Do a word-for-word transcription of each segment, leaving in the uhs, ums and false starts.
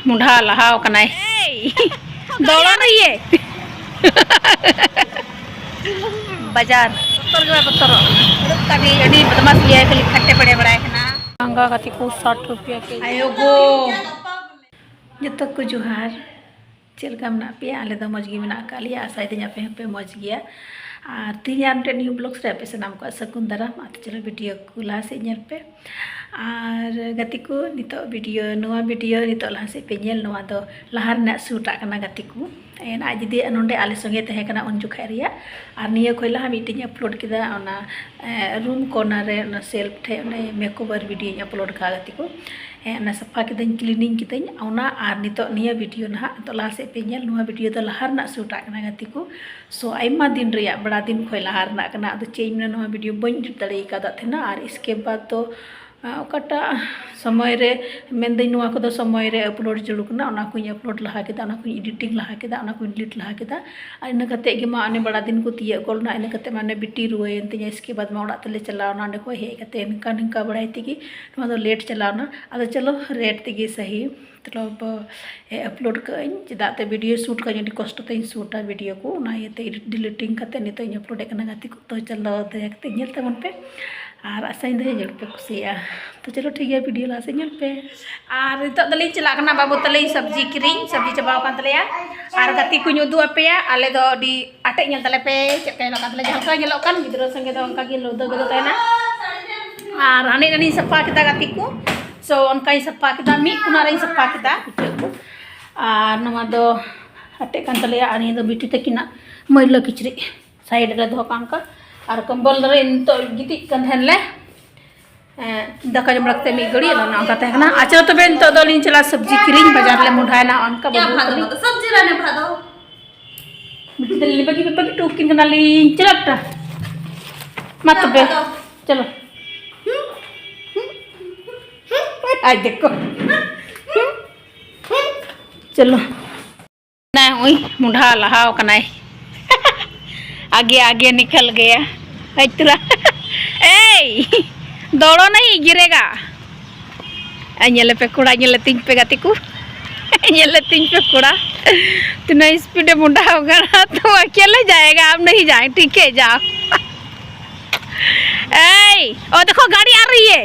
ᱢᱩᱸᱰᱷᱟ ᱞᱟᱦᱟᱣ ᱠᱟᱱᱟᱭ᱾ ᱫᱚᱲᱚ ᱱᱟᱭᱮ᱾ ᱵᱟᱡᱟᱨ᱾ ᱵᱚᱛᱚᱨ ᱜᱮ ᱵᱟᱭ ᱵᱚᱛᱚᱨᱚᱜ ᱠᱟᱱᱟ᱾ ᱟᱹᱰᱤ, ᱟᱹᱰᱤ ᱵᱚᱫᱢᱟᱥ ᱜᱮᱭᱟᱭ, ᱠᱷᱟᱹᱞᱤ ᱠᱷᱟᱴᱴᱮ ᱯᱟᱲᱮ ᱵᱟᱲᱟᱭ ᱠᱟᱱᱟ᱾ ᱟᱸᱜᱟ ᱜᱟᱛᱮ ᱠᱚ ᱥᱟᱴ ᱨᱩᱯᱤᱭᱟ ᱠᱮᱡᱤ᱾ ᱟᱭᱳ ᱜᱳ᱾ ᱡᱚᱛᱚ ᱠᱚ ᱡᱚᱦᱟᱨ᱾ ᱪᱮᱫ ᱞᱮᱠᱟ ᱢᱮᱱᱟᱜ ᱯᱮᱭᱟ? ᱟᱞᱮ ᱫᱚ ᱢᱚᱡᱽ ᱜᱮ ᱢᱮᱱᱟᱜ ᱟᱠᱟᱫ ᱞᱮᱭᱟ, ᱟᱥᱟᱭ ᱫᱟᱹᱧ ᱟᱯᱮ ᱦᱚᱸᱯᱮ ᱢᱚᱡᱽ ᱜᱮᱭᱟ᱾ ᱟᱨ ᱛᱮᱦᱮᱧ ᱟᱨ ᱢᱤᱫᱴᱮᱱ new vlogs ᱨᱮ ᱟᱯᱮ ᱥᱟᱱᱟᱢ ᱠᱚ ᱥᱟᱹᱜᱩᱱ ᱫᱟᱨᱟᱢ᱾ ᱟᱨ ᱪᱚᱞᱚ video ᱠᱚ ᱞᱟᱦᱟ ᱥᱮᱫ ᱧᱮᱞ ᱯᱮ᱾ ᱟᱨ ᱜᱟᱛᱮ ᱠᱚ, ᱱᱤᱛᱚᱜ video, ᱱᱚᱣᱟ video ᱱᱤᱛᱚᱜ ᱞᱟᱦᱟ ᱥᱮᱫ ᱯᱮ ᱧᱮᱞ, ᱱᱚᱣᱟ ᱫᱚ ᱞᱟᱦᱟ ᱨᱮᱱᱟᱜ shoot ᱟᱜ ᱠᱟᱱᱟ ᱜᱟᱛᱮ ᱠᱚ᱾ ᱮᱱ ᱟᱡ ᱫᱤᱫᱤ ᱱᱚᱸᱰᱮ ᱟᱞᱮ ᱥᱚᱸᱜᱮ ᱛᱟᱦᱮᱸ ᱠᱟᱱᱟ ᱩᱱ ᱡᱚᱠᱷᱟᱡ ᱨᱮᱭᱟᱜ᱾ ᱟᱨ ᱱᱤᱭᱟᱹ ᱠᱷᱚᱡ ᱞᱟᱦᱟ ᱢᱤᱫᱴᱮᱱ ᱤᱧ upload ᱠᱮᱫᱟ, ᱚᱱᱟ, ᱮ, room corner ᱨᱮ ᱚᱱᱟ shelf ᱴᱷᱮᱡ ᱚᱱᱮ makeover videoᱧ upload ᱠᱟᱜᱼᱟ ᱜᱟᱛᱮ ᱠᱚ᱾ ᱦᱮᱸ, ᱚᱱᱟ ᱥᱟᱯᱷᱟ ᱠᱤᱫᱟᱹᱧ, cleaning ᱠᱤᱫᱟᱹᱧ ᱚᱱᱟ᱾ ᱟᱨ ᱱᱤᱛᱚᱜ ᱱᱤᱭᱟᱹ video ᱱᱟᱦᱟᱜ, ᱱᱤᱛᱚᱜ ᱞᱟᱦᱟ ᱥᱮᱫ ᱯᱮ ᱧᱮᱞ, ᱱᱚᱣᱟ video ᱫᱚ ᱞᱟᱦᱟ ᱨᱮᱱᱟᱜ shoot ᱟᱜ ᱠᱟᱱᱟ ᱜᱟᱛᱮ ᱠᱚ᱾ So ᱟᱭᱢᱟ ᱫᱤᱱ ᱨᱮᱭᱟᱜ, ᱵᱟᱲᱟ ᱫᱤᱱ ᱠᱷᱚᱡ ᱞᱟᱦᱟ ᱨᱮᱱᱟᱜ ᱠᱟᱱᱟ᱾ ᱟᱫᱚ ᱪᱮᱫ ᱤᱧ ᱢᱮᱱᱟ, ᱱᱚᱣᱟ video ᱵᱟᱹᱧ edit ᱫᱟᱲᱮ ᱟᱠᱟᱫ ᱛᱟᱦᱮᱱᱟ᱾ ᱟᱨ ᱤᱥᱠᱮ ᱵᱟᱫ ᱫᱚ, ᱟ, ᱚᱠᱟᱴᱟᱜ ᱥᱚᱢᱚᱭ ᱨᱮ, ᱢᱮᱱᱫᱟᱹᱧ ᱱᱚᱣᱟ ᱠᱚᱫᱚ ᱥᱚᱢᱚᱭ ᱨᱮ upload ᱡᱟᱹᱨᱩᱲ ᱠᱟᱱᱟ, ᱚᱱᱟ ᱠᱚᱧ upload ᱞᱟᱦᱟ ᱠᱮᱫᱟ, ᱚᱱᱟ ᱠᱚᱧ editing ᱞᱟᱦᱟ ᱠᱮᱫᱟ, ᱚᱱᱟ ᱠᱚᱧ delete ᱞᱟᱦᱟ ᱠᱮᱫᱟ᱾ ᱟᱨ ᱤᱱᱟᱹ ᱠᱟᱛᱮᱫ ᱜᱮ ᱢᱟ ᱚᱱᱮ ᱵᱟᱲᱟ ᱫᱤᱱ ᱠᱚ ᱛᱤᱭᱟᱹᱜ ᱜᱚᱫ ᱮᱱᱟ᱾ ᱤᱱᱟᱹ ᱠᱟᱛᱮᱫ ᱢᱟ ᱚᱱᱮ ᱵᱤᱴᱤ ᱨᱩᱣᱟᱹᱭᱮᱱ ᱛᱤᱧᱟ, ᱤᱥᱠᱮ ᱵᱟᱫ ᱢᱟ ᱚᱲᱟᱜ ᱛᱮᱞᱮ ᱪᱟᱞᱟᱣ ᱮᱱᱟ᱾ ᱚᱸᱰᱮ ᱠᱷᱚᱡ ᱦᱮᱡ ᱠᱟᱛᱮᱫ ᱱᱤᱝᱠᱟ ᱱᱤᱝᱠᱟ ᱵᱟᱲᱟᱭ ᱛᱮᱜᱮ ᱱᱚᱣᱟ ᱫᱚ late ᱪᱟᱞᱟᱣ ᱮᱱᱟ᱾ ᱟᱫᱚ ᱪᱚᱞᱚ, rate ᱛᱮᱜᱮ ᱥᱟᱹᱦᱤ, ᱢᱚᱛᱞᱚᱵ, ᱮ, upload ᱠᱟᱜ ᱟᱹᱧ, ᱪᱮᱫᱟᱜ ᱛᱮ video shoot ᱠᱟᱜ ᱟᱹᱧ, ᱟᱹᱰᱤ ᱠᱚᱥᱴᱚ ᱛᱮᱧ shootᱟ video ᱠᱚ, ᱚᱱᱟ ᱤᱭᱟᱹᱛᱮ edit deleting ᱠᱟᱛᱮ ᱱᱤᱛᱚᱜ ᱤᱧ upload ᱮᱫ ᱠᱟᱱᱟ ᱜᱟᱛᱮ ᱠᱚ᱾ ᱛᱚ ᱪᱚᱞᱚ, ᱫᱟᱭᱟ ᱠᱟᱛᱮ ᱧᱮᱞ ᱛᱟᱵᱚᱱ ᱯᱮ, ᱟᱨ ᱟᱥᱟᱧ ᱫᱚ ᱡᱟᱹᱨᱩᱲ ᱯᱮ ᱠᱩᱥᱤᱭᱟᱜᱼᱟ᱾ ᱛᱚ ᱪᱚᱞᱚ, ᱴᱷᱤᱠ ᱜᱮᱭᱟ, video ᱞᱟᱦᱟ ᱥᱮᱫ ᱧᱮᱞ ᱯᱮ᱾ ᱟᱨ ᱱᱤᱛᱚᱜ ᱫᱚᱞᱤᱧ ᱪᱟᱞᱟᱜ ᱠᱟᱱᱟ ᱵᱟᱹᱵᱩ ᱛᱟᱹᱞᱤᱧ ᱥᱚᱵᱽᱡᱤ ᱠᱤᱨᱤᱧ, ᱥᱚᱵᱽᱡᱤ ᱪᱟᱵᱟᱣ ᱟᱠᱟᱱ ᱛᱟᱞᱮᱭᱟ᱾ ᱟᱨ ᱜᱟᱛᱮ ᱠᱚᱧ ᱩᱫᱩᱜ ᱟᱯᱮᱭᱟ, ᱟᱞᱮ ᱫᱚ ᱟᱹᱰᱤ ᱟᱴᱮᱫ ᱧᱮᱞ ᱛᱟᱞᱮ ᱯᱮ, ᱪᱮᱫ ᱞᱮᱠᱟ ᱧᱮᱞᱚᱜ ᱠᱟᱱ ᱛᱟᱞᱮᱭᱟ, ᱡᱟᱦᱟᱸ ᱞᱮᱠᱟ ᱧᱮᱞᱚᱜ ᱠᱟᱱ ᱜᱤᱫᱽᱨᱟᱹ ᱥᱚᱸᱜᱮ ᱫᱚ ᱚᱱᱠᱟ ᱜᱮ ᱞᱟᱹᱣᱫᱟᱹ ᱜᱟᱹᱫᱟᱹ ᱛᱟᱦᱮᱱᱟ᱾ ᱟᱨ ᱦᱟᱱᱮ ᱟᱹᱱᱤᱧ ᱥᱟᱯᱷᱟ ᱠᱮᱫᱟ ᱜᱟᱛᱮ ᱠᱚ, so ᱚᱱᱠᱟᱧ ᱥᱟᱯᱷᱟ ᱠᱮᱫᱟ, ᱢᱤᱫ ᱠᱚᱱᱟ ᱨᱮᱧ ᱥᱟᱯᱷᱟ ᱠᱮᱫᱟ᱾ ᱟᱨ ᱱᱚᱣᱟ ᱫᱚ ᱟᱴᱮᱫ ᱠᱟᱱ ᱛᱟᱞᱮᱭᱟ, ᱟᱨ ᱱᱤᱭᱟᱹ ᱫᱚ ᱵᱤᱴᱤ ᱛᱟᱹᱠᱤᱱᱟᱜ ᱢᱟᱹᱭᱞᱟᱹ ᱠᱤᱪᱨᱤᱡ side ᱨᱮ ᱫᱚᱦᱚ ᱠᱟᱜ ᱚᱱᱠᱟ᱾ ᱟᱨ ᱠᱚᱢᱵᱚᱞ ᱨᱮ ᱱᱤᱛᱚᱜ ᱜᱤᱛᱤᱡ ᱠᱟᱱ ᱛᱟᱦᱮᱱ ᱞᱮ, ᱮᱸ, ᱫᱟᱠᱟ ᱡᱚᱢ ᱵᱟᱲᱟ ᱠᱟᱛᱮ ᱢᱤᱫ ᱜᱷᱟᱹᱲᱤᱡ ᱟᱫᱚ ᱚᱱᱮ ᱚᱱᱠᱟ ᱛᱟᱦᱮᱸ ᱠᱟᱱᱟ᱾ ᱟᱪᱪᱷᱟ, ᱛᱚᱵᱮ ᱱᱤᱛᱚᱜ ᱫᱚ ᱞᱤᱧ ᱪᱟᱞᱟᱜᱼᱟ ᱥᱚᱵᱽᱡᱤ ᱠᱤᱨᱤᱧ, ᱵᱟᱡᱟᱨ ᱞᱮ ᱢᱚᱦᱰᱟᱭᱮᱱᱟ ᱚᱱᱠᱟ ᱵᱟᱹᱵᱩ ᱛᱟᱹᱞᱤᱧ᱾ ᱵᱤᱴᱤ ᱛᱟᱹᱞᱤᱧ ᱵᱟᱹᱜᱤ, ᱵᱟᱹᱜᱤ ᱦᱚᱴᱚ ᱠᱤᱱ ᱠᱟᱱᱟᱞᱤᱧ᱾ ᱪᱟᱞᱟᱜ ᱯᱮ᱾ ᱢᱟ ᱛᱚᱵᱮ, ᱪᱚᱞᱚ᱾ ᱟᱡ ᱫᱮᱠᱷᱚ᱾ ᱪᱚᱞᱚ᱾ ᱱᱚᱜᱼᱚᱭ ᱢᱚᱦᱰᱟ ᱞᱟᱦᱟᱣ ᱠᱟᱱᱟᱭ᱾ ᱟᱜᱮ ᱟᱜᱮ ᱱᱤᱠᱷᱟᱞ ᱜᱮᱭᱟ᱾ ᱦᱮᱡ ᱛᱚᱨᱟ᱾ ᱮᱭ, ᱫᱚᱲᱚ ᱱᱟᱦᱤ ᱜᱤᱨᱮᱜᱟ᱾ ᱟᱨ ᱧᱮᱞᱮ ᱯᱮ ᱠᱚᱲᱟ, ᱧᱮᱞᱮ ᱛᱤᱧ ᱯᱮ ᱜᱟᱛᱮ ᱠᱚ᱾ ᱧᱮᱞ ᱞᱮ ᱛᱤᱧ ᱯᱮ ᱠᱚᱲᱟ, ᱛᱤᱱᱟᱹᱜ ᱥᱯᱤᱰ ᱮ ᱢᱚᱰᱟᱣ ᱠᱟᱱᱟ᱾ ᱛᱚ ᱟᱠᱮᱞᱮ ᱡᱟᱭᱜᱟ, ᱟᱢ ᱱᱟᱦᱤ ᱡᱟᱭ, ᱴᱷᱤᱠ ᱦᱮ ᱡᱟᱣ᱾ ᱮᱭ, ᱚ ᱫᱮᱠᱷᱳ, ᱜᱟᱹᱰᱤ ᱟ ᱨᱦᱤ ᱦᱮ᱾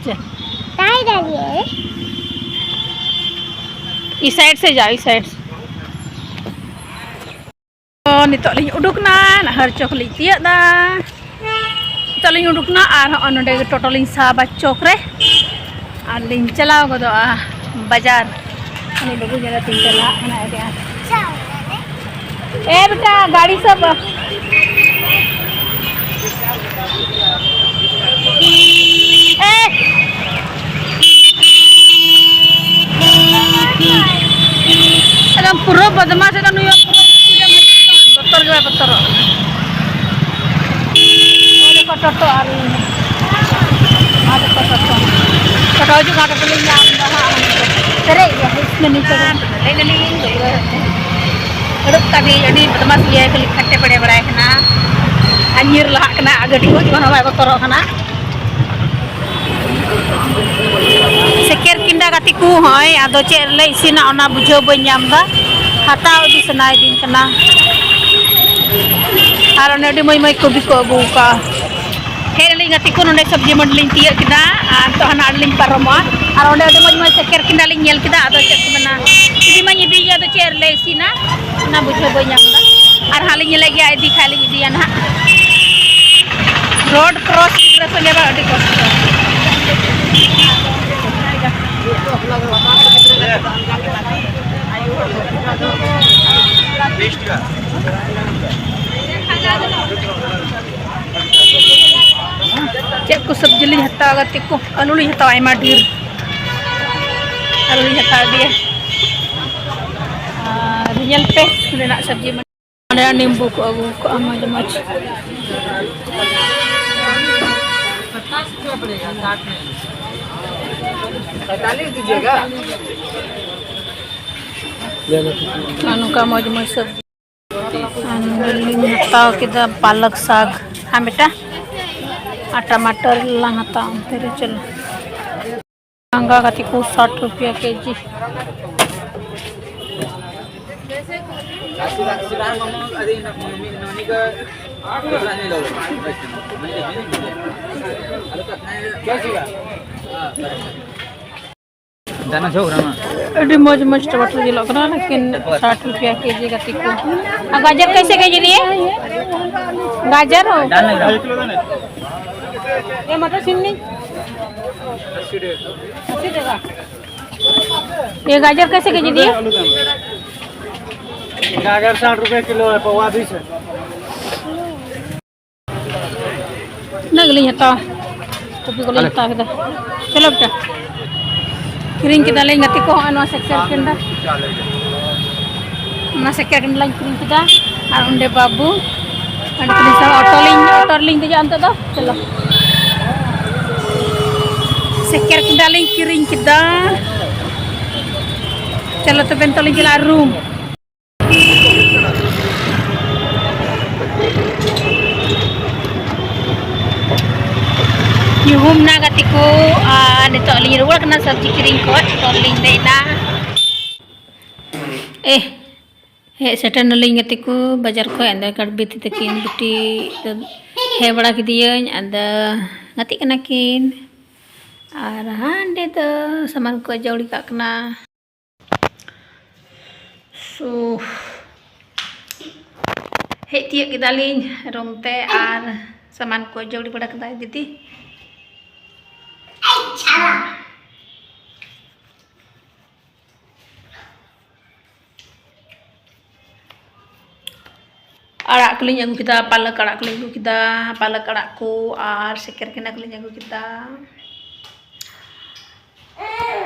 ᱪᱮ? ᱛᱟᱭ ᱫᱟᱲᱮᱭᱟᱜᱼᱟ᱾ ᱤ ᱥᱟᱭᱤᱰ ᱥᱮ ᱡᱟᱣ, ᱤ ᱥᱟᱭᱤᱰ ᱥᱮ᱾ ᱛᱚ, ᱱᱤᱛᱚᱜ ᱞᱤᱧ ᱩᱰᱩᱠ ᱱᱟ, ᱱᱟᱦᱟᱨ ᱪᱚᱠ ᱞᱤᱧ ᱛᱤᱭᱟᱹᱜ ᱫᱟ᱾ ᱱᱤᱛᱚᱜ ᱞᱤᱧ ᱩᱰᱩᱠ ᱱᱟ ᱟᱨ ᱦᱚᱸᱜᱼᱚ ᱱᱚᱰᱮ ᱜᱮ ᱴᱳᱴᱳ ᱞᱤᱧ ᱥᱟᱵᱟ ᱪᱚᱠ ᱨᱮ᱾ ᱟᱨ ᱞᱤᱧ ᱪᱟᱞᱟᱣ ᱜᱚᱫᱚᱜᱼᱟ ᱵᱟᱡᱟᱨ᱾ ᱩᱱᱤ ᱵᱟᱹᱵᱩ ᱧᱮᱞ ᱟᱛᱤᱧ ᱪᱟᱞᱟᱜ ᱠᱟᱱᱟ ᱟᱹᱰᱤ ᱟᱸᱴ᱾ ᱮ ᱵᱮᱴᱟ, ᱜᱟᱹᱰᱤ ᱥᱟᱵ᱾ ᱮ! ᱮᱠᱫᱚᱢ ᱯᱩᱨᱟᱹ ᱵᱚᱫᱢᱟᱥ, ᱮᱠᱫᱚᱢ ᱱᱩᱭ ᱦᱚᱸ ᱯᱩᱨᱟᱹ ᱵᱚᱛᱚᱨ ᱜᱮ ᱵᱟᱭ ᱵᱚᱛᱚᱨᱚᱜ ᱠᱟᱱᱟ᱾ ᱱᱚᱰᱮ ᱠᱚ ᱴᱳᱴᱳ ᱟᱨ ᱱᱚᱰᱮ ᱠᱚ ᱴᱳᱴᱳ᱾ ᱴᱳᱴᱳ ᱦᱤᱡᱩᱜ ᱠᱟᱱᱟ, ᱴᱳᱴᱳ ᱞᱤᱧ ᱧᱟᱢ ᱮᱫᱟ ᱦᱟᱸᱜ᱾ ᱯᱮᱨᱮᱡ ᱜᱮᱭᱟ, ᱦᱤᱡᱩᱜ ᱢᱮ ᱱᱤᱛᱚᱜ ᱫᱚ᱾ ᱞᱟᱹᱭ ᱫᱟᱞᱤᱧ, ᱟᱹᱰᱤ ᱵᱚᱫᱢᱟᱥ ᱜᱮᱭᱟᱭ, ᱟᱹᱰᱤ ᱵᱚᱫᱢᱟᱥ ᱜᱮᱭᱟᱭ, ᱠᱷᱟᱹᱞᱤ ᱠᱷᱟᱴᱴᱮ ᱯᱟᱲᱮ ᱵᱟᱲᱟᱭ ᱠᱟᱱᱟ᱾ ᱟᱨ ᱧᱤᱨ ᱞᱟᱦᱟᱜ ᱠᱟᱱᱟ, ᱟᱨ ᱜᱟᱹᱰᱤ ᱠᱚ ᱦᱤᱡᱩᱜ ᱠᱟᱱᱟ, ᱵᱟᱭ ᱵᱚᱛᱚᱨᱚᱜ ᱠᱟᱱᱟ᱾ ᱥᱮᱠᱮᱨ ᱠᱤᱱᱰᱟ ᱜᱟᱛᱮ ᱠᱚ, ᱦᱚᱸᱜᱼᱚᱭ ᱟᱫᱚ ᱪᱮᱫ ᱞᱮ ᱤᱥᱤᱱᱟ ᱚᱱᱟ ᱵᱩᱡᱷᱟᱹᱣ ᱵᱟᱹᱧ ᱧᱟᱢ ᱮᱫᱟ, ᱦᱟᱛᱟᱣ ᱤᱫᱤ ᱥᱟᱱᱟᱭᱤᱫᱤᱧ ᱠᱟᱱᱟ᱾ ᱟᱨ ᱚᱱᱮ ᱟᱹᱰᱤ ᱢᱚᱡᱽ ᱢᱚᱡᱽ ᱠᱚᱵᱤ ᱠᱚ ᱟᱹᱜᱩ ᱟᱠᱟᱫᱼᱟ᱾ ᱦᱮᱡ ᱞᱮᱱᱟᱹᱧ ᱜᱟᱛᱮ ᱠᱚ, ᱱᱚᱰᱮ ᱥᱚᱵᱽᱡᱤ ᱢᱟᱹᱰᱤ ᱞᱤᱧ ᱛᱤᱭᱟᱹᱜ ᱠᱮᱫᱟ ᱟᱨ ᱱᱤᱛᱚᱜ ᱦᱟᱱᱟ ᱟᱲᱮ ᱞᱤᱧ ᱯᱟᱨᱚᱢᱚᱜᱼᱟ᱾ ᱟᱨ ᱚᱸᱰᱮ ᱟᱹᱰᱤ ᱢᱚᱡᱽ ᱢᱚᱡᱽ ᱥᱮᱠᱮᱨ ᱠᱤᱱᱰᱟ ᱞᱤᱧ ᱧᱮᱞ ᱠᱮᱫᱟ, ᱟᱫᱚ ᱪᱮᱫ ᱠᱚ ᱢᱮᱱᱟ, ᱤᱫᱤ ᱢᱟᱧ ᱤᱫᱤᱭ ᱜᱮ, ᱟᱫᱚ ᱪᱮᱫ ᱨᱮᱞᱮ ᱤᱥᱤᱱᱟ ᱚᱱᱟ ᱵᱩᱡᱷᱟᱹᱣ ᱵᱟᱹᱧ ᱧᱟᱢ ᱮᱫᱟ᱾ ᱟᱨ ᱦᱟᱸᱜ ᱞᱤᱧ ᱧᱮᱞᱮᱫ ᱜᱮᱭᱟ, ᱤᱫᱤ ᱠᱷᱟᱡ ᱞᱤᱧ ᱤᱫᱤᱭᱟ ᱱᱟᱦᱟᱜ᱾ ᱨᱳᱰ ᱠᱨᱚᱥ ᱜᱤᱫᱽᱨᱟᱹ ᱥᱚᱸᱜᱮ ᱫᱚ ᱟᱹᱰᱤ ᱠᱚᱥᱴᱚ᱾ ᱪᱮᱫ ᱠᱚ ᱥᱚᱵᱽᱡᱤ ᱞᱤᱧ ᱦᱟᱛᱟᱣᱟ ᱜᱟᱛᱮ ᱠᱚ? ᱟᱹᱞᱩ ᱞᱤᱧ ᱦᱟᱛᱟᱣᱟ ᱟᱭᱢᱟ ᱰᱷᱮᱨ᱾ ᱟᱹᱞᱩ ᱞᱤᱧ ᱦᱟᱛᱟᱣ ᱤᱫᱤᱭᱟ᱾ ᱟᱨ ᱧᱮᱞ ᱯᱮ ᱱᱚᱰᱮᱱᱟᱜ ᱥᱚᱵᱽᱡᱤ᱾ ᱱᱚᱰᱮ ᱱᱤᱢᱵᱩ ᱠᱚ ᱟᱹᱜᱩ ᱠᱟᱜᱼᱟ, ᱢᱚᱡᱽ ᱢᱚᱡᱽ᱾ ᱟᱨ ᱱᱚᱝᱠᱟ ᱢᱚᱡᱽ ᱢᱚᱡᱽ ᱥᱚᱵᱽᱡᱤ᱾ ᱟᱨ ᱱᱚᱰᱮ ᱞᱤᱧ ᱦᱟᱛᱟᱣ ᱠᱮᱫᱟ ᱯᱟᱞᱚᱠ ᱥᱟᱠ᱾ ᱦᱮᱸ ᱵᱮᱴᱟ? ᱟᱨ ᱴᱟᱢᱟᱴᱟᱨ ᱞᱟᱝ ᱦᱟᱛᱟᱣᱟ ᱚᱱᱛᱮ ᱨᱮ᱾ ᱪᱚᱞᱚ, ᱢᱟᱸᱜᱟ ᱜᱟᱛᱮ ᱠᱚ, ᱥᱟᱴ ᱨᱩᱯᱤᱭᱟ ᱠᱮᱡᱤ᱾ ᱟᱹᱰᱤ ᱢᱚᱡᱽ ᱢᱚᱡᱽ ᱴᱚᱢᱟᱴᱳ ᱧᱮᱞᱚᱜ ᱠᱟᱱᱟ, ᱞᱮᱠᱤᱱ ᱥᱟᱴ ᱨᱩᱯᱤᱭᱟ ᱠᱮᱡᱤ ᱜᱟᱛᱮ ᱠᱚ᱾ ᱟᱨ ᱜᱟᱡᱚᱨ ᱠᱮᱥᱮ ᱠᱮᱡᱤ ᱫᱤᱭᱮ? ᱜᱟᱡᱚᱨ ᱦᱚᱸ? ये मटर छिलनी? अस्सी टका। ये गाजर कैसे केजी दिए? गाजर साठ रुपये किलो है, पौवा बीस है। ᱤᱱᱟᱹ ᱜᱮᱞᱤᱧ ᱦᱟᱛᱟᱣᱟ᱾ ᱠᱚᱯᱤ ᱠᱚᱞᱤᱧ ᱦᱟᱛᱟᱣ ᱠᱮᱫᱟ᱾ ᱪᱚᱞᱚ ᱵᱮᱴᱟ, ᱠᱤᱨᱤᱧ ᱠᱮᱫᱟᱞᱤᱧ ᱜᱟᱛᱮ ᱠᱚ, ᱦᱚᱸᱜᱼᱚᱭ ᱱᱚᱣᱟ ᱥᱮᱠᱮᱨ ᱠᱮᱱᱰᱟ, ᱚᱱᱟ ᱥᱮᱠᱮᱨ ᱠᱮᱱᱰᱟ ᱞᱤᱧ ᱠᱤᱨᱤᱧ ᱠᱮᱫᱟ᱾ ᱟᱨ ᱚᱸᱰᱮ ᱵᱟᱹᱵᱩ, ᱚᱸᱰᱮ ᱠᱷᱚᱱᱤᱧ ᱥᱟᱵᱟ, ᱚᱴᱳ ᱞᱤᱧ, ᱚᱴᱳ ᱨᱮᱞᱤᱧ ᱫᱮᱡᱚᱜᱼᱟ ᱱᱤᱛᱚᱜ ᱫᱚ᱾ ᱪᱚᱞᱚ, ᱥᱮᱠᱮᱨ ᱠᱮᱱᱰᱟ ᱞᱤᱧ ᱠᱤᱨᱤᱧ ᱠᱮᱫᱟ᱾ ᱪᱚᱞᱚ ᱛᱚᱵᱮ ᱱᱤᱛᱚᱜ ᱞᱤᱧ ᱪᱟᱞᱟᱜᱼᱟ ᱨᱩᱢ᱾ ᱧᱩᱦᱩᱢ ᱱᱟ ᱜᱟᱛᱮ ᱠᱚ, ᱟᱨ ᱱᱤᱛᱚᱜ ᱞᱤᱧ ᱨᱩᱣᱟᱹᱲ ᱠᱟᱱᱟ ᱥᱚᱵᱽᱡᱤ ᱠᱤᱨᱤᱧ ᱠᱷᱚᱡ᱾ ᱚᱴᱳ ᱨᱮᱞᱤᱧ ᱫᱮᱡ ᱮᱱᱟ᱾ ᱮ, ᱦᱮᱡ ᱥᱮᱴᱮᱨ ᱱᱟᱞᱤᱧ ᱜᱟᱛᱮ ᱠᱚ ᱵᱟᱡᱟᱨ ᱠᱷᱚᱡ᱾ ᱟᱫᱚ ᱠᱟᱴ ᱵᱤᱴᱤ ᱛᱟᱹᱠᱤᱱ ᱵᱤᱴᱤ ᱫᱚ ᱦᱮᱡ ᱵᱟᱲᱟ ᱠᱮᱫᱮᱭᱟᱹᱧ᱾ ᱟᱫᱚ ᱜᱟᱛᱮᱜ ᱠᱟᱱᱟ ᱠᱤᱱ᱾ ᱟᱨ ᱦᱟᱸᱰᱮ ᱫᱚ ᱥᱟᱢᱟᱱ ᱠᱚ ᱡᱟᱣᱲᱤ ᱠᱟᱜ ᱠᱟᱱᱟ᱾ ᱥᱳ, ᱦᱮᱡ ᱛᱤᱭᱳᱜ ᱠᱮᱫᱟᱞᱤᱧ ᱨᱩᱢ ᱛᱮ ᱟᱨ ᱥᱟᱢᱟᱱ ᱠᱚ ᱡᱟᱣᱲᱤ ᱵᱟᱲᱟ ᱠᱮᱫᱟᱭ ᱫᱤᱫᱤ᱾ ᱟᱲᱟᱜ ᱠᱚᱞᱤᱧ ᱟᱹᱜᱩ ᱠᱮᱫᱟ, ᱯᱟᱞᱚᱠ ᱟᱲᱟᱜ ᱠᱚᱞᱤᱧ ᱟᱹᱜᱩ ᱠᱮᱫᱟ, ᱯᱟᱞᱚᱠ ᱟᱲᱟᱜ ᱠᱚ ᱟᱨ ᱥᱮᱠᱮᱨ ᱠᱮᱱᱰᱟ ᱠᱚᱞᱤᱧ ᱟᱹᱜᱩ ᱠᱮᱫᱟ᱾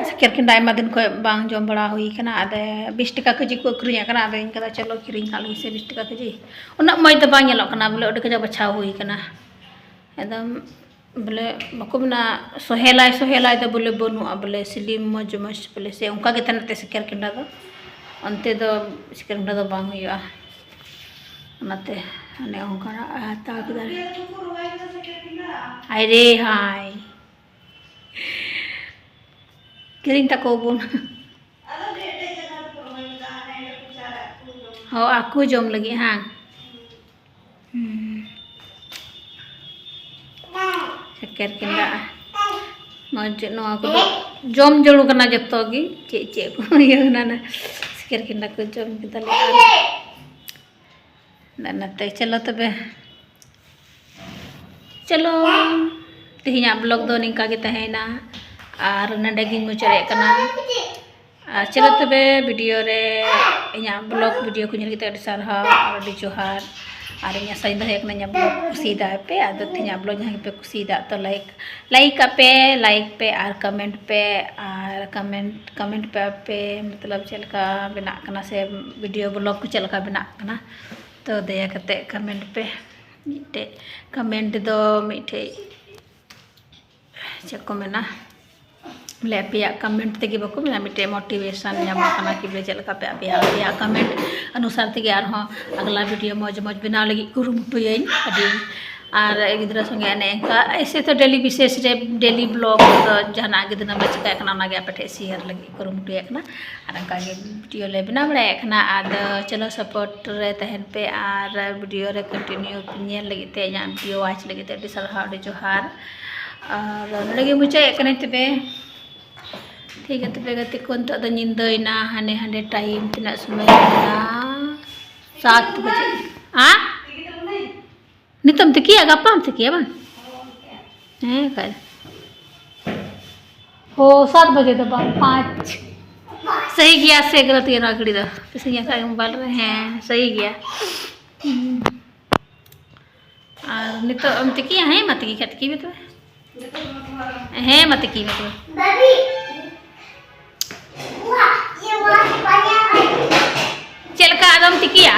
ᱥᱮᱠᱮᱨ ᱠᱮᱱᱰᱟ ᱟᱭᱢᱟ ᱫᱤᱱ ᱠᱷᱚᱡ ᱵᱟᱝ ᱡᱚᱢ ᱵᱟᱲᱟ ᱦᱩᱭ ᱠᱟᱱᱟ, ᱟᱫᱚ ᱵᱤᱥ ᱴᱟᱠᱟ ᱠᱮᱡᱤ ᱠᱚ ᱟᱹᱠᱷᱨᱤᱧᱮᱫ ᱠᱟᱱᱟ, ᱟᱫᱚ ᱤᱧ ᱠᱟᱫᱟ ᱪᱚᱞᱚ ᱠᱤᱨᱤᱧ ᱠᱟᱜ ᱞᱤᱧ ᱥᱮ ᱵᱤᱥ ᱴᱟᱠᱟ ᱠᱮᱡᱤ᱾ ᱩᱱᱟᱹᱜ ᱢᱚᱡᱽ ᱫᱚ ᱵᱟᱝ ᱧᱮᱞᱚᱜ ᱠᱟᱱᱟ ᱵᱚᱞᱮ, ᱟᱹᱰᱤ ᱠᱟᱡᱟᱠ ᱵᱟᱪᱷᱟᱣ ᱦᱩᱭ ᱠᱟᱱᱟ᱾ ᱮᱠᱫᱚᱢ ᱵᱚᱞᱮ ᱵᱟᱠᱚ ᱢᱮᱱᱟ ᱥᱚᱦᱮᱞᱟᱭ ᱥᱚᱦᱮᱞᱟᱭ ᱫᱚ ᱵᱚᱞᱮ ᱵᱟᱹᱱᱩᱜᱼᱟ, ᱵᱚᱞᱮ ᱥᱤᱞᱤᱢ ᱢᱚᱡᱽ ᱢᱚᱡᱽ ᱵᱚᱞᱮ ᱥᱮ ᱚᱱᱠᱟ ᱜᱮ ᱛᱟᱦᱮᱱᱟ ᱛᱮ ᱥᱮᱠᱮᱨ ᱠᱮᱱᱰᱟ ᱫᱚ, ᱚᱱᱛᱮ ᱫᱚ ᱥᱮᱠᱮᱨ ᱠᱮᱱᱰᱟ ᱫᱚ ᱵᱟᱝ ᱦᱩᱭᱩᱜᱼᱟ᱾ ᱚᱱᱟᱛᱮ ᱚᱱᱮ ᱚᱱᱠᱟᱱᱟᱜ ᱦᱟᱛᱟᱣ ᱠᱮᱫᱟ ᱞᱮ᱾ ᱟᱭ ᱨᱮ ᱦᱟᱭ᱾ ᱠᱤᱨᱤᱧ ᱛᱟᱠᱚ ᱵᱚᱱ᱾ ᱦᱚᱸ, ᱟᱠᱚ ᱡᱚᱢ ᱞᱟᱹᱜᱤᱫ, ᱦᱟᱝ? ᱦᱩᱸ᱾ ᱥᱮᱠᱮᱨ ᱠᱮᱸᱫᱟ᱾ ᱢᱚᱡᱽ, ᱱᱚᱣᱟ ᱠᱚᱫᱚ ᱡᱚᱢ ᱡᱟᱹᱨᱩᱲ ᱠᱟᱱᱟ ᱡᱚᱛᱚ ᱜᱮ᱾ ᱪᱮᱫ ᱪᱮᱫ ᱠᱚ ᱤᱭᱟᱹ ᱠᱟᱱᱟ, ᱚᱱᱟ ᱥᱮᱠᱮᱨ ᱠᱮᱸᱫᱟ ᱠᱚ ᱡᱚᱢ ᱠᱮᱫᱟᱞᱮ᱾ ᱟᱨ ᱚᱱᱟᱛᱮ ᱪᱚᱞᱚ ᱛᱚᱵᱮ, ᱪᱚᱞᱚ, ᱛᱮᱦᱮᱧᱟᱜ vlog ᱫᱚ ᱱᱤᱝᱠᱟ ᱜᱮ ᱛᱟᱦᱮᱸᱭᱮᱱᱟ᱾ ᱟᱨ ᱱᱚᱰᱮ ᱜᱤᱧ ᱢᱩᱪᱟᱹᱫᱮᱫ ᱠᱟᱱᱟ᱾ ᱟᱨ ᱪᱚᱞᱚ ᱛᱚᱵᱮ, video ᱨᱮ, ᱤᱧᱟᱹᱜ vlog video ᱠᱚ ᱧᱮᱞ ᱠᱟᱛᱮ ᱟᱹᱰᱤ ᱥᱟᱨᱦᱟᱣ ᱟᱨ ᱟᱹᱰᱤ ᱡᱚᱦᱟᱨ᱾ ᱟᱨ ᱤᱧ ᱟᱥᱟᱧ ᱫᱚᱦᱚᱭ ᱠᱟᱱᱟ ᱤᱧᱟᱹᱜ vlog ᱠᱩᱥᱤᱭᱮᱫᱟ ᱯᱮ᱾ ᱟᱫᱚ ᱛᱮᱦᱮᱧᱟᱜ vlog ᱡᱟᱦᱟᱸ ᱜᱮᱯᱮ ᱠᱩᱥᱤᱭᱮᱫᱟ, ᱛᱚ like, like ᱟᱯᱮ, like ᱯᱮ ᱟᱨ comment ᱯᱮ᱾ ᱟᱨ comment, comment ᱯᱮ ᱟᱯᱮ, ᱢᱚᱛᱞᱚᱵ ᱪᱮᱫ ᱞᱮᱠᱟ ᱵᱮᱱᱟᱜ ᱠᱟᱱᱟ ᱥᱮ video vlog ᱠᱚ ᱪᱮᱫ ᱞᱮᱠᱟ ᱵᱮᱱᱟᱜ ᱠᱟᱱᱟ, ᱛᱚ ᱫᱟᱭᱟ ᱠᱟᱛᱮ comment ᱯᱮ᱾ ᱢᱤᱫᱴᱮᱡ comment ᱫᱚ ᱢᱤᱫᱴᱮᱡ ᱪᱮᱫ ᱠᱚ ᱢᱮᱱᱟ, ᱵᱚᱞᱮ ᱟᱯᱮᱭᱟᱜ comment ᱛᱮᱜᱮ ᱵᱟᱠᱚ ᱢᱮᱱᱟ, ᱢᱤᱫᱴᱮᱡ motivation ᱧᱟᱢᱚᱜ ᱠᱟᱱᱟ ᱠᱤ ᱵᱚᱞᱮ ᱪᱮᱫ ᱞᱮᱠᱟ ᱯᱮ ᱟᱯᱮᱭᱟᱜ, ᱟᱯᱮᱭᱟᱜ comment ᱚᱱᱩᱥᱟᱨ ᱛᱮᱜᱮ ᱟᱨᱦᱚᱸ ᱟᱜᱽᱞᱟ video ᱢᱚᱡᱽ ᱢᱚᱡᱽ ᱵᱮᱱᱟᱣ ᱞᱟᱹᱜᱤᱫ ᱠᱩᱨᱩᱢᱩᱴᱩᱭᱟᱹᱧ᱾ ᱟᱹᱰᱤ ᱟᱨ ᱜᱤᱫᱽᱨᱟᱹ ᱥᱚᱸᱜᱮ ᱮᱱᱮ ᱮᱱᱠᱟ ᱮᱭᱥᱮ ᱛᱚ daily basis ᱨᱮ, daily vlog ᱫᱚ ᱡᱟᱦᱟᱱᱟᱜ ᱜᱮ ᱫᱤᱱᱟᱹᱢ ᱞᱮ ᱪᱤᱠᱟᱹᱭᱮᱫ ᱠᱟᱱᱟ, ᱚᱱᱟᱜᱮ ᱟᱯᱮ ᱴᱷᱮᱡ share ᱞᱟᱹᱜᱤᱫ ᱠᱩᱨᱩᱢᱩᱴᱩᱭᱮᱫ ᱠᱟᱱᱟ᱾ ᱟᱨ ᱚᱱᱠᱟᱜᱮ video ᱞᱮ ᱵᱮᱱᱟᱣ ᱵᱟᱲᱟᱭᱮᱫ ᱠᱟᱱᱟ᱾ ᱟᱫᱚ ᱪᱚᱞᱚ support ᱨᱮ ᱛᱟᱦᱮᱱ ᱯᱮ ᱟᱨ video ᱨᱮ continue ᱧᱮᱞ ᱞᱟᱹᱜᱤᱫ ᱛᱮ, ᱤᱧᱟᱹᱜ video watch ᱞᱟᱹᱜᱤᱫ ᱛᱮ ᱟᱹᱰᱤ ᱥᱟᱨᱦᱟᱣ, ᱟᱹᱰᱤ ᱡᱚᱦᱟᱨ᱾ ᱟᱨ ᱱᱚᱰᱮ ᱜᱮ ᱢᱩᱪᱟᱹᱫᱮᱫ ᱠᱟᱹᱱᱟᱹᱧ ᱛᱚᱵᱮ᱾ ᱴᱷᱤᱠ ᱜᱮᱭᱟ ᱛᱚᱵᱮ ᱜᱟᱛᱮ ᱠᱚ, ᱱᱤᱛᱚᱜ ᱫᱚ ᱧᱤᱫᱟᱹᱭᱮᱱᱟ, ᱦᱟᱱᱮ ᱦᱟᱸᱰᱮ time ᱛᱤᱱᱟᱹᱜ ᱥᱚᱢᱚᱭ ᱦᱩᱭᱱᱟ? ᱥᱟᱛ ᱵᱟᱡᱮ᱾ ᱦᱮᱸ? ᱱᱤᱛᱚᱜ ᱮᱢ ᱛᱤᱠᱤᱭᱟ, ᱜᱟᱯᱟᱢ ᱛᱤᱠᱤᱭᱟ ᱵᱟᱝ? ᱦᱮᱸ ᱠᱷᱟᱡ᱾ ᱦᱳ, ᱥᱟᱛ ᱵᱟᱡᱮ ᱫᱚ ᱵᱟᱝ, ᱯᱟᱸᱪ᱾ ᱥᱟᱹᱦᱤ ᱜᱮᱭᱟ ᱥᱮ ᱜᱟᱞᱟᱛ ᱜᱮᱭᱟ ᱱᱚᱣᱟ ᱜᱷᱟᱹᱲᱤ ᱫᱚ? ᱯᱮᱥᱮᱧ ᱧᱮᱞ ᱠᱷᱟᱡ mobile ᱨᱮ, ᱦᱮᱸ, ᱥᱟᱹᱦᱤ ᱜᱮᱭᱟ᱾ ᱦᱩᱸ᱾ ᱟᱨ ᱱᱤᱛᱚᱜ ᱮᱢ ᱛᱤᱠᱤᱭᱟ? ᱦᱮᱸ, ᱢᱟ ᱛᱤᱠᱤ ᱠᱷᱟᱡ ᱛᱤᱠᱤ ᱢᱮ ᱛᱚᱵᱮ᱾ ᱦᱮᱸ, ᱢᱟ ᱛᱤᱠᱤ ᱢᱮ ᱛᱚᱵᱮ᱾ ᱪᱮᱫ ᱞᱮᱠᱟ ᱟᱫᱚᱢ ᱛᱤᱠᱤᱭᱟ?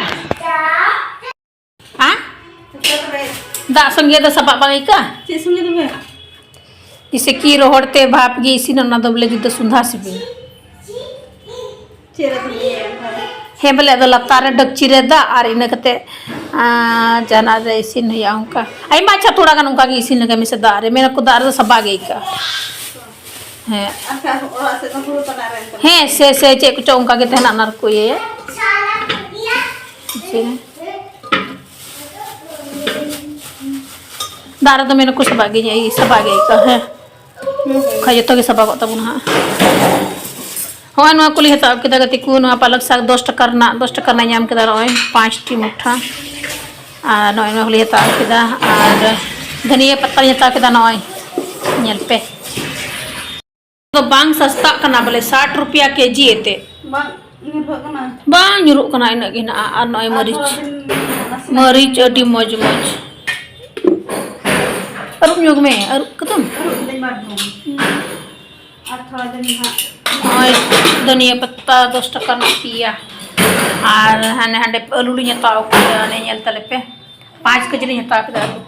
ᱦᱮᱸ? ᱫᱟᱜ ᱥᱚᱸᱜᱮ ᱫᱚ ᱥᱟᱵᱟᱜ ᱵᱟᱝ ᱟᱹᱭᱠᱟᱹᱜᱼᱟ? ᱪᱮᱫ ᱥᱚᱸᱜᱮ ᱛᱚᱵᱮ? ᱡᱮᱭᱥᱮ ᱠᱤ ᱨᱚᱦᱚᱲ ᱛᱮ ᱵᱷᱟᱯ ᱜᱮ ᱤᱥᱤᱱ, ᱚᱱᱟ ᱫᱚ ᱵᱚᱞᱮ ᱡᱩᱫᱟᱹ ᱥᱩᱱᱫᱷᱟ ᱥᱤᱵᱤᱞ᱾ ᱪᱮᱫ ᱨᱮ ᱛᱚᱵᱮ? ᱦᱮᱸ, ᱵᱚᱞᱮ, ᱟᱫᱚ ᱞᱟᱛᱟᱨ ᱨᱮ ᱰᱮᱠᱪᱤ ᱨᱮ ᱫᱟᱜ ᱟᱨ ᱤᱱᱟᱹ ᱠᱟᱛᱮ, ᱟᱨ ᱡᱟᱦᱟᱱᱟᱜ ᱨᱮ ᱤᱥᱤᱱ ᱦᱩᱭᱩᱜᱼᱟ ᱚᱱᱠᱟ᱾ ᱟᱭᱢᱟ, ᱟᱪᱪᱷᱟ, ᱛᱷᱚᱲᱟ ᱜᱟᱱ ᱚᱱᱠᱟ ᱜᱮ ᱤᱥᱤᱱ ᱞᱮᱠᱟ ᱢᱮᱥᱮ ᱫᱟᱜ ᱨᱮ, ᱢᱮᱱᱟᱠᱚ ᱫᱟᱜ ᱨᱮᱫᱚ ᱥᱟᱵᱟᱜ ᱜᱮ ᱟᱹᱭᱠᱟᱹᱜᱼᱟ᱾ ᱦᱮᱸ᱾ ᱟᱪᱪᱷᱟ, ᱚᱲᱟᱜ ᱥᱮᱫ ᱫᱚ ᱦᱩᱲᱩ ᱛᱟᱱᱟᱜ ᱨᱮ ᱮᱱᱛᱮ᱾ ᱦᱮᱸ, ᱥᱮ, ᱥᱮ ᱪᱮᱫ ᱠᱚᱪᱚ ᱚᱱᱠᱟ ᱜᱮ ᱛᱟᱦᱮᱱᱟ, ᱚᱱᱟ ᱨᱮᱠᱚ ᱤᱭᱟᱹᱭᱟ᱾ ᱤᱥᱤᱱᱟ᱾ ᱫᱟᱜ ᱨᱮᱫᱚ ᱢᱮᱱᱟᱠᱚ ᱥᱟᱵᱟᱜ ᱜᱮ, ᱥᱟᱵᱟᱜ ᱜᱮ ᱟᱹᱭᱠᱟᱹᱜᱼᱟ, ᱦᱮᱸ᱾ ᱦᱩᱸ, ᱦᱩᱸ᱾ ᱵᱟᱠᱷᱟᱡ ᱡᱚᱛᱚ ᱜᱮ ᱥᱟᱵᱟᱜᱚᱜ ᱛᱟᱵᱚᱱᱟ ᱦᱟᱸᱜ᱾ ᱦᱚᱸᱜᱼᱚᱭ ᱱᱚᱣᱟ ᱠᱚᱞᱤᱧ ᱦᱟᱛᱟᱣ ᱠᱮᱫᱟ ᱜᱟᱛᱮ ᱠᱚ, ᱱᱚᱣᱟ ᱯᱟᱞᱚᱠ ᱥᱟᱠ ᱫᱚᱥ ᱴᱟᱠᱟ ᱨᱮᱱᱟᱜ, ᱫᱚᱥ ᱴᱟᱠᱟ ᱨᱮᱱᱟᱜ ᱧᱟᱢ ᱠᱮᱫᱟ ᱱᱚᱜᱼᱚᱭ ᱯᱟᱸᱪᱴᱤ ᱢᱩᱴᱷᱟ᱾ ᱟᱨ ᱱᱚᱜᱼᱚᱭ ᱱᱚᱣᱟ ᱠᱚᱞᱤᱧ ᱦᱟᱛᱟᱣ ᱠᱮᱫᱟ, ᱟᱨ ᱫᱷᱟᱹᱱᱤᱭᱟᱹ ᱯᱟᱛᱟᱧ ᱦᱟᱛᱟᱣ ᱠᱮᱫᱟ ᱱᱚᱜᱼᱚᱭ, ᱧᱮᱞ ᱯᱮ᱾ ᱫᱚ ᱵᱟᱝ ᱥᱟᱥᱛᱟᱜ ᱠᱟᱱᱟ ᱵᱚᱞᱮ, ᱥᱟᱴ ᱨᱩᱯᱤᱭᱟ ᱠᱮᱡᱤ ᱮᱛᱮ᱾ ᱵᱟᱝ ᱧᱩᱨᱦᱟᱹᱜ ᱠᱟᱱᱟ᱾ ᱵᱟᱝ ᱧᱩᱨᱩᱜ ᱠᱟᱱᱟ, ᱤᱱᱟᱹᱜ ᱜᱮ ᱦᱮᱱᱟᱜᱼᱟ᱾ ᱟᱨ ᱱᱚᱜᱼᱚᱭ ᱟᱨ ᱢᱟᱹᱨᱤᱪ, ᱛᱷᱚᱲᱟ ᱫᱤᱱ ᱱᱟᱥᱮᱱᱟᱜ ᱢᱟᱹᱨᱤᱪ ᱟᱹᱰᱤ ᱢᱚᱡᱽ ᱢᱚᱡᱽ᱾ ᱟᱹᱨᱩᱵ ᱧᱚᱜᱽ ᱢᱮ, ᱟᱹᱨᱩᱵ ᱠᱟᱛᱟᱢ᱾ ᱟᱹᱨᱩᱵ ᱫᱟᱹᱧ ᱵᱟᱨ ᱫᱷᱟᱣ᱾ ᱟᱨ ᱛᱷᱚᱲᱟ ᱫᱤᱱ ᱦᱟᱸᱜ᱾ ᱱᱚᱜᱼᱚᱭ ᱫᱷᱟᱹᱱᱤᱭᱟᱹ ᱯᱟᱛᱟ ᱫᱚᱥ ᱴᱟᱠᱟ ᱨᱮᱱᱟᱜ ᱯᱮᱭᱟ᱾ ᱟᱨ ᱦᱟᱱᱮ ᱦᱟᱸᱰᱮ ᱟᱹᱞᱩ ᱞᱤᱧ ᱦᱟᱛᱟᱣ ᱠᱟᱫᱟ, ᱚᱱᱮ ᱧᱮᱞ ᱛᱟᱞᱮ ᱯᱮ, ᱯᱟᱸᱪ ᱠᱮᱡᱤ ᱞᱤᱧ ᱦᱟᱛᱟᱣ ᱠᱮᱫᱟ ᱟᱹᱞᱩ᱾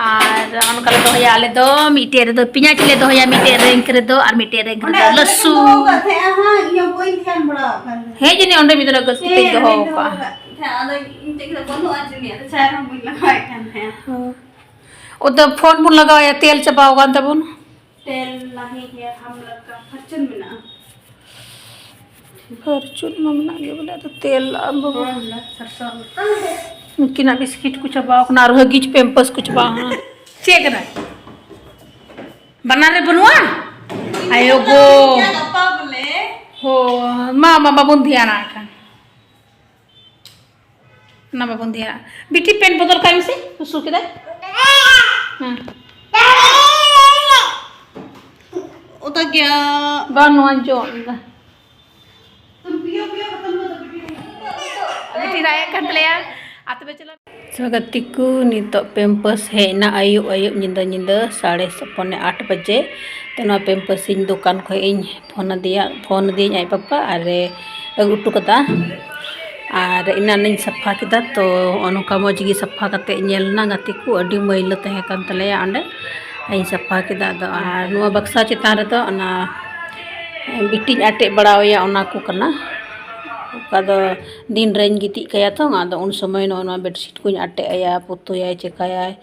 ᱟᱨ ᱚᱱᱠᱟ ᱞᱮ ᱫᱚᱦᱚᱭᱟ ᱟᱞᱮ ᱫᱚ, ᱢᱤᱫᱴᱮᱡ ᱨᱮᱫᱚ ᱯᱮᱸᱭᱟᱡᱽ ᱞᱮ ᱫᱚᱦᱚᱭᱟ, ᱢᱤᱫᱴᱮᱡ ᱨᱮ ᱤᱱᱠᱟᱹ ᱨᱮᱫᱚ, ᱟᱨ ᱢᱤᱫᱴᱮᱡ ᱨᱮ ᱤᱱᱠᱟᱹ ᱚᱸᱰᱮ ᱨᱮᱫᱚ ᱟᱞᱮ ᱞᱟᱹᱥᱩᱱ᱾ ᱫᱚᱦᱚ ᱠᱟᱜ ᱛᱟᱦᱮᱸᱜᱼᱟ ᱦᱟᱸᱜ, ᱤᱧ ᱦᱚᱸ ᱵᱟᱹᱧ ᱫᱷᱮᱭᱟᱱ ᱵᱟᱲᱟ ᱟᱜ ᱠᱟᱱ ᱛᱟᱦᱮᱸᱫ᱾ ᱦᱮᱸ, ᱡᱟᱹᱱᱤᱡ ᱚᱸᱰᱮ ᱢᱤᱫ ᱫᱤᱱ ᱜᱟᱹᱞᱛᱤ ᱦᱮᱸ, ᱛᱮᱧ ᱫᱚᱦᱚ ᱚᱸᱰᱮᱧ ᱫᱚᱦᱚ ᱠᱟᱜᱼᱟ᱾ ᱠᱟᱜ ᱛᱟᱦᱮᱸᱫ, ᱟᱫᱚ ᱤᱧ ᱴᱷᱮᱡ ᱫᱚ ᱵᱟᱹᱱᱩᱜᱼᱟ ᱡᱟᱹᱱᱤᱡ, ᱟᱫᱚ ᱪᱟᱭ ᱨᱮᱦᱚᱸ ᱵᱟᱹᱧ ᱞᱟᱜᱟᱣᱮᱫ ᱠᱟᱱ ᱛᱟᱦᱮᱸᱫ᱾ ᱦᱚᱸ᱾ ᱚ, ᱛᱚ ᱯᱷᱳᱱ ᱵᱚᱱ ᱞᱟᱜᱟᱣᱮᱫᱼᱟ, ᱛᱮᱞ ᱪᱟᱵᱟᱣ ᱟᱠᱟᱱ ᱛᱟᱵᱚᱱ᱾ ᱛᱮᱞ ᱱᱟᱦᱤ ᱦᱮ, ᱦᱟᱢ ᱞᱚᱜ ᱠᱟ ᱯᱷᱚᱨᱪᱩᱱ ᱢᱮᱱᱟᱜᱼᱟ᱾ ᱯᱷᱚᱨᱪᱩᱱ ᱢᱟ ᱢᱮᱱᱟᱜ ᱜᱮ ᱵᱚᱞᱮ, ᱟᱫᱚ ᱛᱮᱞ ᱟᱨ ᱵᱟᱵᱟ᱾ ᱦᱮᱸ, ᱵᱚᱞᱮ, ᱥᱟᱨᱥᱚ᱾ ᱱᱩᱠᱤᱱᱟᱜ ᱵᱤᱥᱠᱤᱴ ᱠᱚ ᱪᱟᱵᱟᱣ ᱠᱟᱱᱟ, ᱟᱨ ᱦᱟᱹᱜᱤᱡ ᱯᱮᱢᱯᱟᱥ ᱠᱚ ᱪᱟᱵᱟᱣ ᱠᱟᱱᱟ᱾ ᱪᱮᱫ ᱠᱟᱱᱟ? ᱵᱟᱱᱟᱨ ᱨᱮ ᱵᱟᱹᱱᱩᱜᱼᱟ? ᱟᱭᱳ ᱜᱚ᱾ ᱜᱟᱯᱟ ᱵᱚᱞᱮ᱾ ᱦᱳ, ᱢᱟ, ᱢᱟ, ᱵᱟᱵᱚᱱ ᱫᱷᱮᱭᱟᱱᱟ ᱮᱱᱠᱷᱟᱱ᱾ ᱚᱱᱟ ᱵᱟᱵᱚᱱ ᱫᱷᱮᱭᱟᱱᱟ᱾ ᱵᱤᱴᱤ, ᱯᱮᱱᱴ ᱵᱚᱫᱚᱞ ᱠᱟᱭ ᱢᱮᱥᱮ, ᱥᱩᱥᱩ ᱠᱮᱫᱟᱭ᱾ ᱦᱮᱸ᱾ ᱚᱛᱟ ᱜᱮᱭᱟ᱾ ᱵᱟᱝ, ᱱᱚᱣᱟᱧ ᱡᱚᱢ ᱮᱫᱟ᱾ ᱵᱤᱴᱤ ᱨᱟᱜ ᱮᱫ ᱠᱟᱱ ᱛᱟᱞᱮᱭᱟ᱾ ᱟᱨ ᱛᱚᱵᱮ ᱪᱚᱞᱚ᱾ ᱥᱚ ᱜᱟᱛᱮ ᱠᱚ, ᱱᱤᱛᱚᱜ ᱯᱮᱢᱯᱟᱥ ᱦᱮᱡ ᱮᱱᱟ, ᱟᱹᱭᱩᱵ ᱟᱹᱭᱩᱵ, ᱧᱤᱫᱟᱹ ᱧᱤᱫᱟᱹ, ᱥᱟᱲᱮ ᱥᱟ-, ᱯᱚᱱᱮ ᱟᱴ ᱵᱟᱡᱮ᱾ ᱛᱚ, ᱱᱚᱣᱟ ᱯᱮᱢᱯᱟᱥ ᱤᱧ ᱫᱚᱠᱟᱱ ᱠᱷᱚᱡ ᱤᱧ ᱯᱷᱳᱱ ᱟᱫᱮᱭᱟ, ᱯᱷᱳᱱ ᱟᱫᱮᱭᱟᱹᱧ ᱟᱡ ᱯᱟᱯᱟ, ᱟᱨᱮ ᱟᱹᱜᱩ ᱦᱚᱴᱚ ᱠᱟᱫᱟ᱾ ᱟᱨ ᱮᱱᱟᱱ ᱤᱧ ᱥᱟᱯᱷᱟ ᱠᱮᱫᱟ, ᱛᱚ, ᱱᱚᱜᱼᱚ ᱱᱚᱝᱠᱟ ᱢᱚᱡᱽ ᱜᱮ ᱥᱟᱯᱷᱟ ᱠᱟᱛᱮ ᱧᱮᱞ ᱮᱱᱟ ᱜᱟᱛᱮ ᱠᱚ, ᱟᱹᱰᱤ ᱢᱟᱹᱭᱞᱟᱹ ᱛᱟᱦᱮᱸ ᱠᱟᱱ ᱛᱟᱞᱮᱭᱟ ᱚᱸᱰᱮ᱾ ᱤᱧ ᱥᱟᱯᱷᱟ ᱠᱮᱫᱟ᱾ ᱟᱫᱚ, ᱟᱨ ᱱᱚᱣᱟ ᱵᱟᱠᱥᱟ ᱪᱮᱛᱟᱱ ᱨᱮᱫᱚ ᱚᱱᱟ ᱵᱤᱴᱤᱧ ᱟᱴᱮᱫ ᱵᱟᱲᱟᱣᱟᱭᱟ, ᱚᱱᱟ ᱠᱚ ᱠᱟᱱᱟ᱾ ᱚᱠᱟ ᱫᱚ ᱫᱤᱱ ᱨᱮᱧ ᱜᱤᱛᱤᱡ ᱠᱟᱭᱟ ᱛᱚ, ᱟᱫᱚ ᱩᱱ ᱥᱚᱢᱚᱭ ᱱᱚᱜᱼᱚ ᱱᱚᱣᱟ bedsheet ᱠᱚᱧ ᱟᱴᱮᱫ ᱟᱭᱟ, ᱯᱩᱛᱩᱭᱟᱭ, ᱪᱮᱠᱟᱭᱟᱭ᱾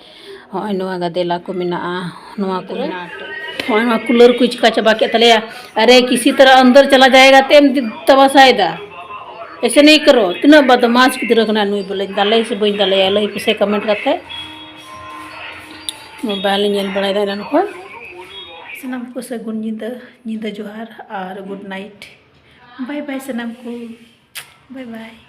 ᱦᱚᱸᱜᱼᱚᱭ ᱱᱚᱣᱟ ᱜᱟᱫᱮᱞᱟ ᱠᱚ ᱢᱮᱱᱟᱜᱼᱟ, ᱱᱚᱣᱟ ᱠᱚ ᱢᱮᱱᱟᱜᱼᱟ᱾ ᱦᱚᱸᱜᱼᱚᱭ ᱱᱚᱣᱟ cooler ᱠᱚᱭ ᱪᱤᱠᱟ ᱪᱟᱵᱟ ᱠᱮᱫ ᱛᱟᱞᱮᱭᱟ᱾ ᱟᱨᱮ ᱠᱤᱥᱤ ᱛᱟᱨᱟ ᱟᱱᱫᱟᱨ ᱪᱟᱞᱟ ᱡᱟᱭᱮᱜᱟ ᱛᱮᱢ ᱛᱟᱢᱟᱥᱟᱭᱮᱫᱟ᱾ ᱮᱥᱮ ᱱᱟᱦᱤ ᱠᱟᱨᱳ, ᱛᱤᱱᱟᱹᱜ ᱵᱟᱫᱢᱟᱥ ᱜᱤᱫᱽᱨᱟᱹ ᱠᱟᱱᱟᱭ ᱱᱩᱭ, ᱵᱚᱞᱮᱧ ᱫᱟᱞᱮᱭᱟ ᱥᱮ ᱵᱟᱹᱧ ᱫᱟᱞᱮᱭᱟ, ᱞᱟᱹᱭ ᱯᱮᱥᱮ comment ᱠᱟᱛᱮ᱾ Mobile ᱤᱧ ᱧᱮᱞ ᱵᱟᱲᱟᱭᱮᱫᱟ ᱮᱱᱟᱱ ᱠᱷᱚᱱ᱾ ᱥᱟᱱᱟᱢ ᱠᱚ ᱥᱟᱹᱜᱩᱱ ᱧᱤᱫᱟᱹ, ᱧᱤᱫᱟᱹ ᱡᱚᱦᱟᱨ ᱟᱨ good night᱾ Bye bye ᱥᱟᱱᱟᱢ ᱠᱚ, bye bye᱾